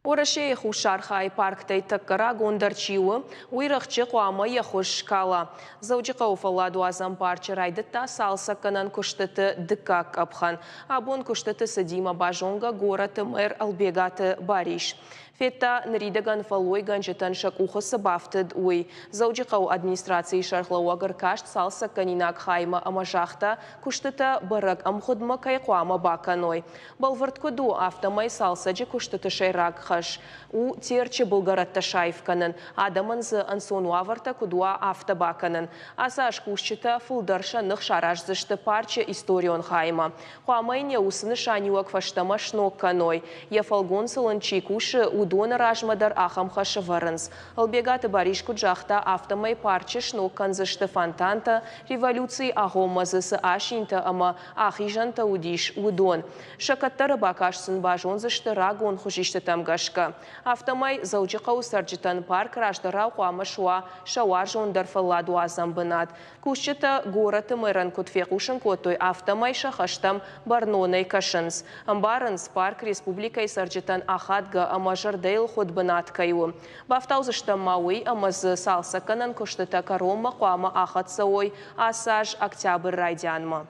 Уӕрӕсейы хуссар хайы парктӕй тӕккӕ рагондӕр чи у, уый рӕхджы хъуамӕ йӕ хуыз скала. Дзӕуджыхъӕуы фӕлладуадзӕн парчы райдыдта цалцӕггӕнӕн куыстыты дыккаг къӕпхӕн. Абон куыстыты цыдимӕ базонгӕ горӕты мэр Ӕлбегаты Барис. Федта, ныридӕгӕн фӕллойгӕнджытӕн сӕ къухы цы бафтыд, уый. Дзӕуджыхъӕуы администрацийы сӕргълӕууӕг ӕркаст цалцӕггӕнинаг хаймӕ ӕмӕ загъта, куыстытӕ бӕрӕг ӕмгъуыдмӕ кӕй хъуамӕ бакӕной. Бӕлвырд куыд у, афтӕмӕй цалцӕджы куыстыты сӕйраг хӕс у Терчы былгӕрӕттӕ саив кӕнын, адӕмӕн дзы ӕнцон уавӕртӕ куыд уа, афтӕ бакӕнын. Ацы аз кусджытӕ фылдӕр сӕ ных сараздзысты парчы историон хаймӕ. Хъуамӕ йын йӕ уыцы нысаниуӕг фӕстӕмӕ сног кӕной. Йӕ фӕлгонцыл ын чи кусы, уыдоны размӕ дӕр ахӕм хӕс ӕвӕрынц. Ӕлбегаты Барис куыд загъта, афтӕмӕй парчы сног кӕндзысты фонтантӕ, революцийы агъоммӕ дзы цы асинтӕ ӕмӕ ахизӕнтӕ уыдис, уыдон. Сӕ кӕддӕры бакаст сын базондзысты рагон хуызистытӕм гӕсгӕ. Афтӕмӕй Дзӕуджыхъӕуы цӕрджытӕн парк раздӕрау хъуамӕ суа сӕ уарзондӕр фӕлладуадзӕн бынат. Кусджытӕ горӕты мэрӕн куыд фехъусын кодтой, афтӕмӕй сӕ хӕстӕм бӕрнонӕй кӕсынц. Ӕмбарынц, парк республикӕйы цӕрджытӕн ахадгӕ ӕмӕ зӕрдӕйыл хуыд бынат кӕй у. Бафтаудзыстӕм ма уый, ӕмӕ дзы цалцӕггӕнӕн куыстытӕ кӕронмӕ хъуамӕ ахӕццӕ уой ацы аз октябры райдианмӕ.